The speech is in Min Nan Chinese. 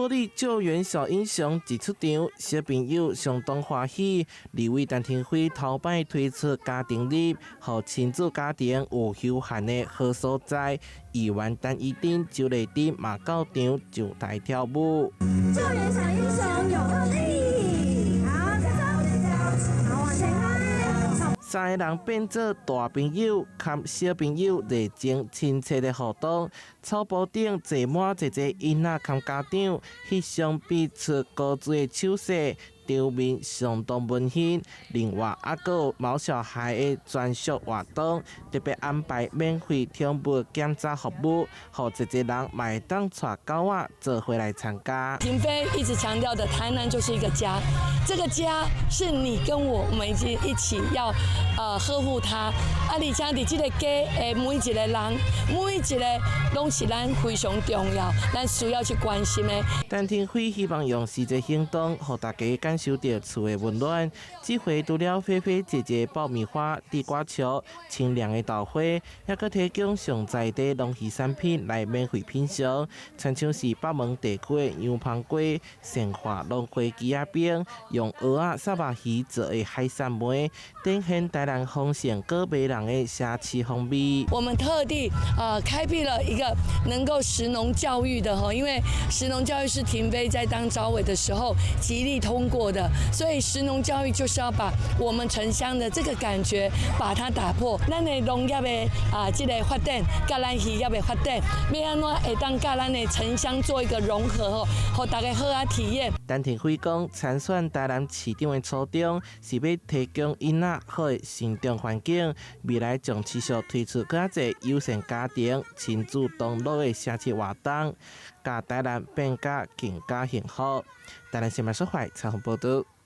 力救援小英雄一出場，小朋友相當歡喜。立委陳亭妃頭擺推出家庭日，予親子家庭有休閒的好所在。議員陳怡貞、周麗珍嘛到場上台跳舞。救援小英雄有力，好，好往前看。三个人變做大朋友，佮小朋友熱情親切的互動。草埔頂坐滿濟濟囡仔佮家長，翕相比出高水的手勢，場面相當溫馨。另外，猶閣有毛小孩的專屬活動，特別安排免費寵物檢查服務，予濟濟人嘛會當帶狗仔做伙來參加。亭妃一直強調的，台南就是一個家，這個家是你跟我，我們一起要呵護它。啊，而且佇這個家的每一個人，每一個攏是咱非常重要，咱需要去關心的。陳亭妃希望用實際行動，予大家感受著厝的溫暖。這回除了菲菲姐姐爆米花、地瓜球、清涼的豆花，猶閣提供上在地農漁產品來免費品嘗，親像是北門地區的洋芳粿、善化龍花枝仔冰、用蚵仔、虱目魚做的海產糜，展現台南豐盛閣迷人的城市風味。我們特地開闢了一個能夠食農教育的哈，因為食農教育是亭妃在當召委的時候極力通過的，所以食農教育就是要把我們城鄉的這個感覺把它打破。咱的農業的啊，這個發展，佮咱漁業的發展，欲按怎會當佮咱的城鄉做一個融合吼，予大家好好體驗。陳亭妃講，參選台南市長的初衷是欲提供囡仔好的成長環境，未來將持續推出閣較濟友善家庭、親子同樂的城市活動，共台南變甲更加幸福。台南新聞所採訪報導。